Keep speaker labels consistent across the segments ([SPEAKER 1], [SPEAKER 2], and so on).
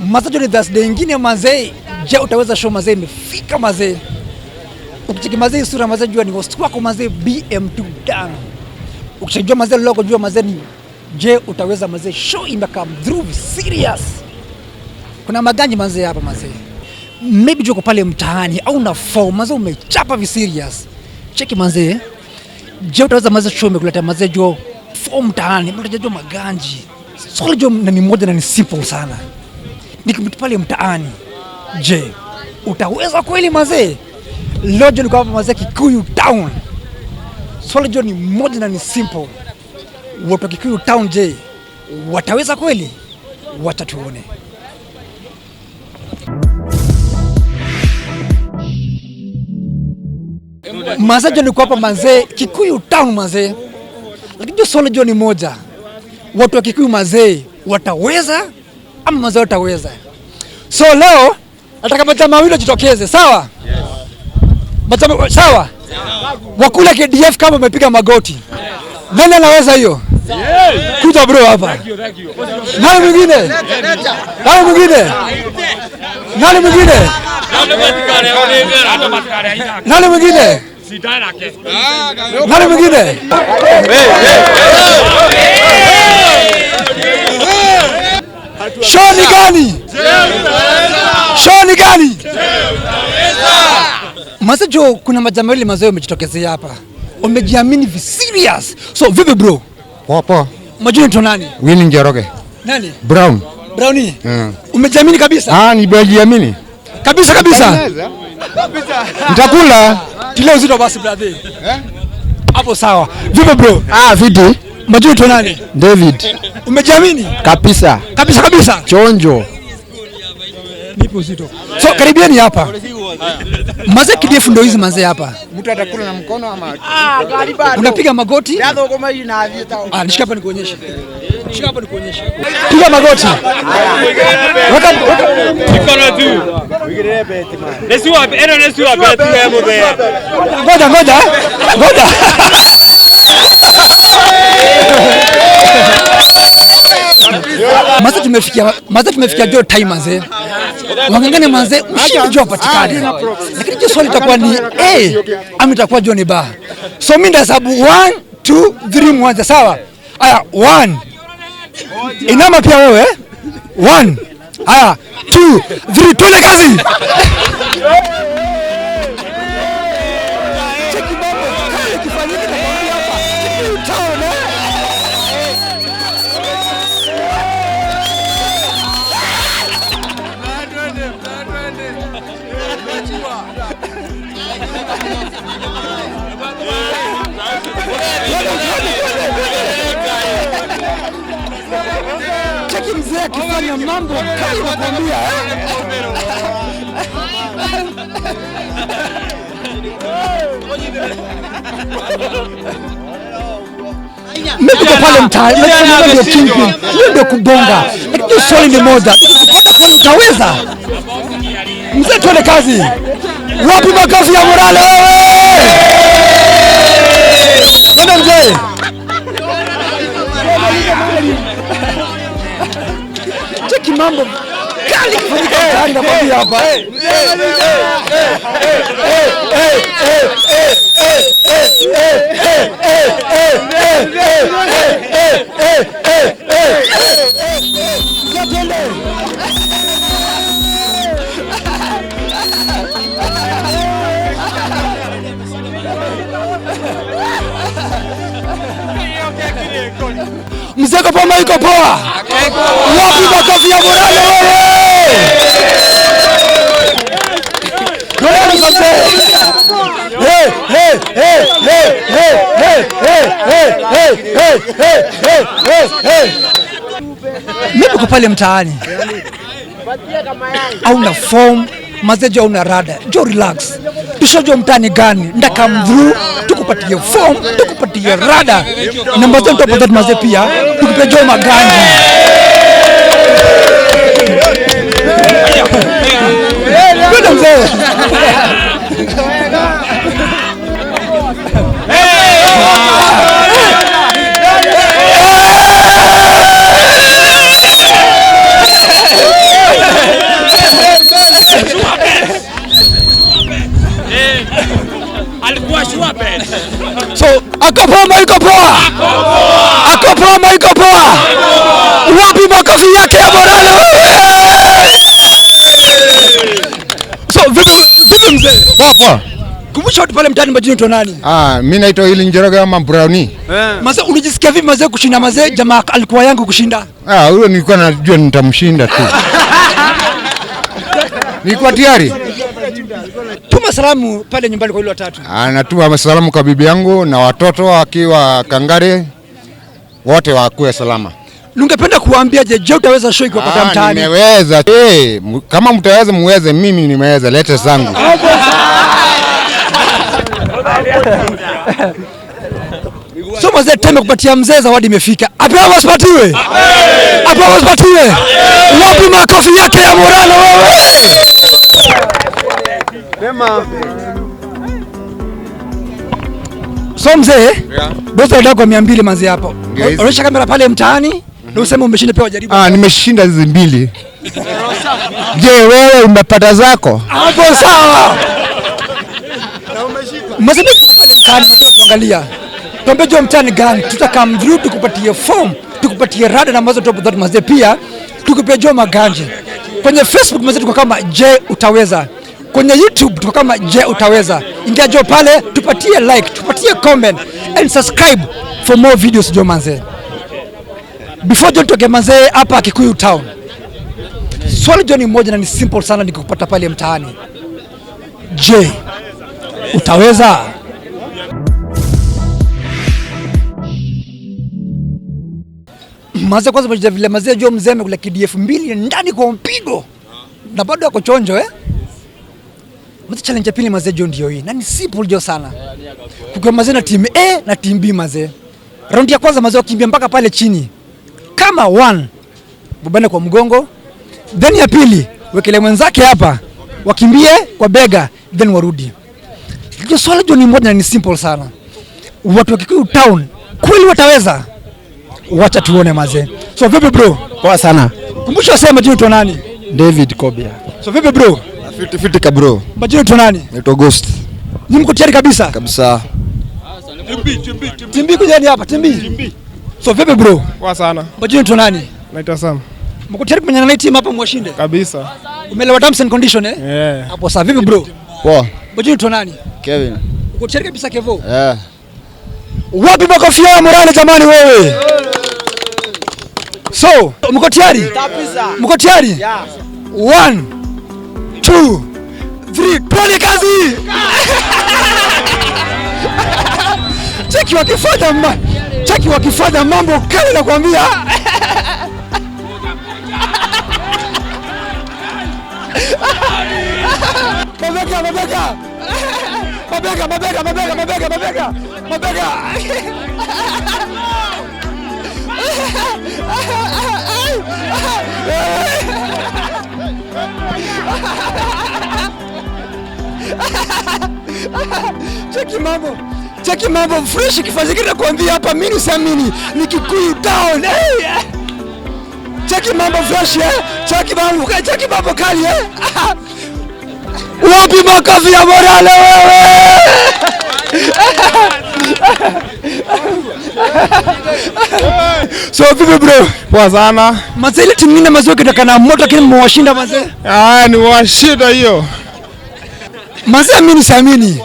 [SPEAKER 1] Masajo ni Thursday ingine mazee. Je, utaweza show mazee imefika mazee. Ukicheki mazee sura mazee jua ni host wako mazee BM2 Dan. Ukishajua mazee logo jua mazee ni je utaweza mazee show ime come through serious. Kuna maganji mazee hapa mazee. Maybe joko pale mtaani au na form mazee umechapa vi serious. Cheki mazee. Je utaweza mazee show imekuleta mazee jua form mtaani, mtajua maganji. Swali jo na ni moja na ni simple sana. Nikimtu pale mtaani. Je, utaweza kweli mazee? Leo niko hapa mazee Kikuyu Town. Swali jo ni moja na ni simple. Watu wa Kikuyu Town je, wataweza kweli? Wacha tuone. Mazee jo niko hapa mazee Kikuyu Town mazee. Lakini jo swali jo ni moja. Watu wa Kikuyu mazee wataweza ama mazee wataweza? So leo nataka majamaa wawili wajitokeze, sawa? Yes. Majamaa sawa? Wakula KDF kama umepiga magoti. Nani anaweza hiyo? Yes. Kuja bro hapa. Nani mwingine? Nani mwingine? Nani mwingine? Nani mwingine? Nani mwingine? Show ni gani? Show ni gani? Masejo, kuna majamaa wale mazee wamejitokezea hapa. Wamejiamini vi serious. So vipi bro?
[SPEAKER 2] Poa poa.
[SPEAKER 1] Majina ni nani?
[SPEAKER 2] Winnie Njoroge.
[SPEAKER 1] Nani?
[SPEAKER 2] Brown.
[SPEAKER 1] Brownie? Umejiamini kabisa?
[SPEAKER 2] Ah, nimejiamini.
[SPEAKER 1] Kabisa kabisa.
[SPEAKER 2] Nitakula.
[SPEAKER 1] Kile uzito basi brother. Eh? Hapo sawa. Vipi bro?
[SPEAKER 2] Ah, vipi?
[SPEAKER 1] Majina ni nani?
[SPEAKER 2] David.
[SPEAKER 1] Umejiamini?
[SPEAKER 2] Kabisa.
[SPEAKER 1] Kabisa kabisa.
[SPEAKER 2] Chonjo.
[SPEAKER 1] Nipe uzito. So karibieni hapa. Mazee KDF ndio hizi mazee hapa.
[SPEAKER 2] Mtu atakula na mkono ama
[SPEAKER 1] unapiga magoti? Ah, nishika hapa nikuonyeshe. Shika hapa nikuonyeshe. Piga magoti. Weka
[SPEAKER 3] mikono juu.
[SPEAKER 1] Ngoja ngoja. Ngoja. Mazee tumefikia jo time mazee. Wangangane mazee mshindi jo apatikane. Lakini jo swali itakuwa ni A ama itakuwa jo ni B. So mimi ndahesabu 1 2 3 mwanze sawa? Aya 1. Inama pia wewe. 1. Aya 2 3 twende kazi. Cheki mambo kale kifanyike nakwambia hapa. Kikuyu Town eh. Cheki mzee akifanya mambo kali nakwambia eh. Mimi niko pale mtaani, ndio kingpin, hiyo ndio kubonga. Lakini swali ni moja, ukipata kweli utaweza? Mzee tuende kazi. Wapi makofi ya morale wewe? Nenda mzee. Cheki mambo kali kufanyika mtaani nakwambia hapa. Mzee kwa poa iko poa. Wapi makofi ya morale wewe? Hey hey hey hey hey hey hey hey hey hey hey hey hey. Mimi niko pale mtaani. Au na form mazee jo una rada. Jo relax. Tushojo mtaani gani? Ndaka mdhuru tukupatie form, tukupatie rada. Na mazee mtapata mazee pia tukupe jo maganji. Kwenda mzee.
[SPEAKER 2] Poa poa.
[SPEAKER 1] Kumbusha watu pale mtaani majina unaitwa nani?
[SPEAKER 2] Ah, mimi naitwa Ili Njoroge ama Brownie.
[SPEAKER 1] Mazee unajisikia vipi mazee kushinda mazee jamaa alikuwa yangu kushinda?
[SPEAKER 2] Ah, huyo nilikuwa najua nitamshinda tu. Nilikuwa tayari.
[SPEAKER 1] Tuma salamu pale nyumbani kwa yule watatu.
[SPEAKER 2] Ah, natuma salamu kwa bibi yangu na watoto wakiwa Kangare, wote wakuwe salama.
[SPEAKER 1] Ningependa kuambia je, je utaweza show ikiwapata mtaani?
[SPEAKER 2] Nimeweza. Eh, kama mtaweza muweze, mimi nimeweza, lete zangu.
[SPEAKER 1] So mazee time kupatia mzee zawadi imefika. Apewe asipatiwe? Apewe asipatiwe? Wapi makofi yake ya morale wewe? So mzee, bosi kwa 200 manzi hapo. Onyesha kamera pale mtaani na useme umeshinda pia wajaribu.
[SPEAKER 2] Ah, nimeshinda hizi mbili. Je, wewe umepata zako?
[SPEAKER 1] Hapo sawa. Mzee pale mtaani mzee tuangalia. Tuambie jo mtaani gani tutakam through tukupatie form, tukupatie rada na mazo top that mzee pia tukupie jo maganje. Kwenye Facebook mzee tuko kama Je Utaweza. Kwenye YouTube tuko kama Je Utaweza. Ingia jo pale tupatie like, tupatie comment and subscribe for more videos jo manze. Before jo tutoke manze hapa Kikuyu Town. Swali jo ni moja na ni simple sana nikikupata pale mtaani. Je, utaweza? Maze kwanza mmoja vile maze jo mzee amekula KDF 2 ndani kwa mpigo. Na bado ako chonjo eh? Maze challenge ya pili maze jo ndio hii. Na ni simple jo sana. Kukiwa maze na team A na team B maze. Round ya kwanza maze wakimbia mpaka pale chini. Kama 1 bubane kwa mgongo. Then ya pili wekele mwenzake hapa wakimbie kwa bega then warudi. Hiyo swali jo ni moja na ni simple sana. Watu wa Kikuyu Town kweli wataweza? Wacha tuone maze. So vipi bro?
[SPEAKER 4] Poa sana.
[SPEAKER 1] Kumbusha wasema majina unaitwa nani?
[SPEAKER 4] David Kobia.
[SPEAKER 1] So vipi bro?
[SPEAKER 4] Fiti fiti ka bro.
[SPEAKER 1] Majina unaitwa nani?
[SPEAKER 4] Naitwa Ghost.
[SPEAKER 1] Ni mko tayari kabisa?
[SPEAKER 4] Kabisa.
[SPEAKER 1] Timbi kuja hapa, Timbi. So vipi bro?
[SPEAKER 5] Poa sana.
[SPEAKER 1] Majina unaitwa nani?
[SPEAKER 5] Naitwa Sam.
[SPEAKER 1] Mko tayari kumenyana na team hapa mwashinde?
[SPEAKER 5] Kabisa.
[SPEAKER 1] Umeelewa terms and condition eh?
[SPEAKER 5] Yeah.
[SPEAKER 1] Hapo sawa. Vipi bro?
[SPEAKER 4] Poa.
[SPEAKER 1] Majina unaitwa nani?
[SPEAKER 4] Kevin.
[SPEAKER 1] Uko tayari kabisa Kevo?
[SPEAKER 4] Yeah.
[SPEAKER 1] Wapi makofi ya morale jamani wewe? So, mko tayari?
[SPEAKER 4] Kabisa.
[SPEAKER 1] Mko tayari?
[SPEAKER 4] Yeah.
[SPEAKER 1] 1 2 3 twende kazi. Cheki wakifanya mambo kali nakwambia. Mabega mabega. Mabega mabega mabega mabega mabega. Mabega. Cheki mambo fresh kifanyika nakwambia hapa mimi usiamini ni Kikuyu Town. Hey. Cheki mambo fresh eh. Cheki mambo kali eh. Wapi makofi ya morale wewe? So vipi bro?
[SPEAKER 5] Poa sana.
[SPEAKER 1] Mazee ile timu nyingine mazee kitaka na moto lakini mmewashinda mazee.
[SPEAKER 5] Ah, ni washinda hiyo.
[SPEAKER 1] Mazee mimi siamini.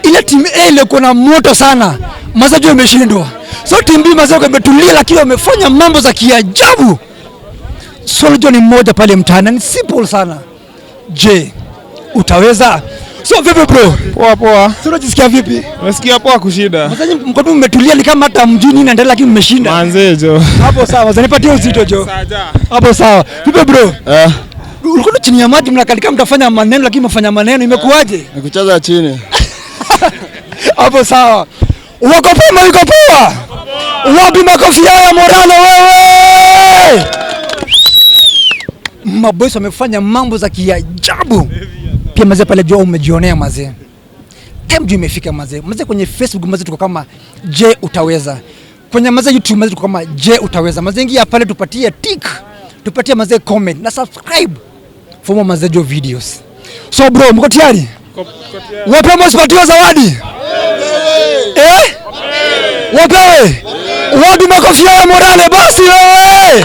[SPEAKER 1] Ile timu A ile kuna moto sana. Mazee jo imeshindwa. So timu B mazee wametulia lakini wamefanya mambo za kiajabu. Swali jo ni moja pale mtaani ni simple sana. Je, utaweza? So vipi bro?
[SPEAKER 5] Poa poa.
[SPEAKER 1] Sio unajisikia vipi?
[SPEAKER 5] Unasikia poa kushinda.
[SPEAKER 1] Mazee mko tu mmetulia ni kama hata mjini inaendelea lakini mmeshinda.
[SPEAKER 5] Manze jo.
[SPEAKER 1] Hapo sawa, zanipatie uzito jo. Hapo sawa. Vipi bro? Ulikuwa chini ya maji mnakalika mtafanya maneno lakini mfanya maneno imekuaje?
[SPEAKER 4] Nikucheza chini.
[SPEAKER 1] Hapo sawa. Wako poa, yuko poa. Wapi makofi ya morale wewe? Maboys wamefanya mambo za kiajabu. Pia mazee pale jua umejionea mazee. Time juu imefika mazee. Mazee kwenye Facebook mazee tuko kama Je Utaweza. Kwenye mazee YouTube mazee tuko kama Je Utaweza. Mazee ingia pale tupatie tick, tupatie mazee comment na subscribe for more mazee jo videos. So bro, mko tayari? Wape msipatiwe zawadi? Eh? Wapewe? Wapi makofi ya morale basi wewe?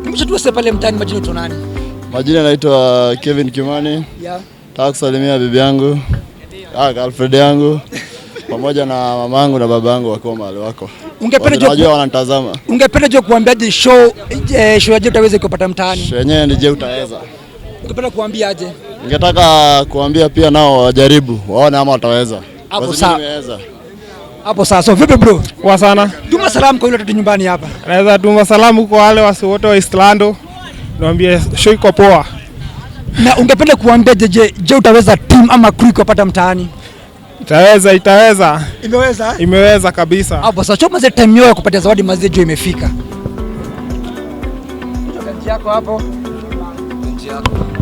[SPEAKER 1] Mshatue Salimia pale mtaani, majina unaitwa nani?
[SPEAKER 4] Majina naitwa Kevin Kimani.
[SPEAKER 1] Yeah.
[SPEAKER 4] Nataka kusalimia bibi yangu, girlfriend yangu pamoja na mamangu na babangu wakiwa mahali wako.
[SPEAKER 1] Ungependa
[SPEAKER 4] Najua wananitazama.
[SPEAKER 1] Ungependa je kuambiaje show ya Je Utaweza ikopata mtaani?
[SPEAKER 4] Show yenyewe ni Je Utaweza.
[SPEAKER 1] Ungependa kuambia aje?
[SPEAKER 4] Ningetaka kuambia pia nao wajaribu waone ama wataweza.
[SPEAKER 1] Hapo
[SPEAKER 4] Kwa
[SPEAKER 1] sawa.
[SPEAKER 4] sababu nimeweza.
[SPEAKER 1] Hapo sawa. So vipi bro?
[SPEAKER 5] Poa sana.
[SPEAKER 1] Tuma salamu kwa yule watoto nyumbani hapa.
[SPEAKER 5] Naweza tuma salamu kwa wale wasi wote wa Eastlando. Niwaambie show iko poa.
[SPEAKER 1] Na ungependa kuambia je Utaweza team ama crew ikopata mtaani?
[SPEAKER 5] Itaweza, itaweza.
[SPEAKER 1] Imeweza?
[SPEAKER 5] Imeweza kabisa.
[SPEAKER 1] Hapo sasa choma zile time yao ya kupatia zawadi mazee jo imefika. Hiyo yako hapo.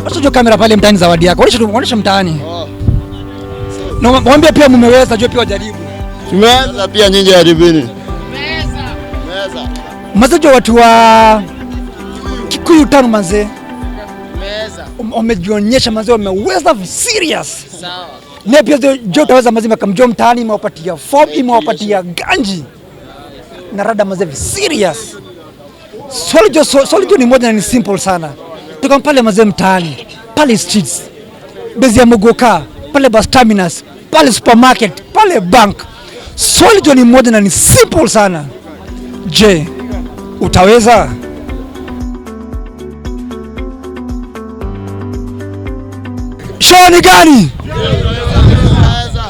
[SPEAKER 1] Acha jo kamera pale mtaani zawadi yako. Onyesha onyesha mtaani. Na mwambie pia mumeweza, jo pia wajaribu.
[SPEAKER 4] Tumeweza pia nyinyi jaribini. Meweza.
[SPEAKER 1] Mazee jo watu wa Kikuyu tano mazee. Wamejionyesha mazee wameweza serious. Sawa. Na pia jo utaweza mazee makamjo mtaani imewapatia form, imewapatia ganji. Na rada mazee serious. Swali jo ni moja na ni simple sana. Tuko pale mazee mtaani, pale streets, bezi ya Muguka, pale bus terminus, pale supermarket, pale bank. Swali jo ni moja na ni simple sana. Je, utaweza? Show ni gani?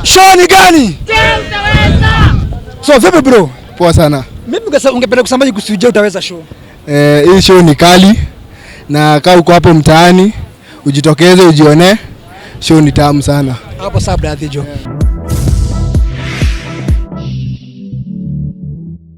[SPEAKER 1] Show ni gani? So vipi bro?
[SPEAKER 6] Poa sana.
[SPEAKER 1] Mimi ungependa kusemaje kuhusu Je Utaweza show?
[SPEAKER 6] Hii show ni kali na kaa uko hapo mtaani ujitokeze ujione, show ni tamu sana.
[SPEAKER 1] Hapo sawa brother Jo.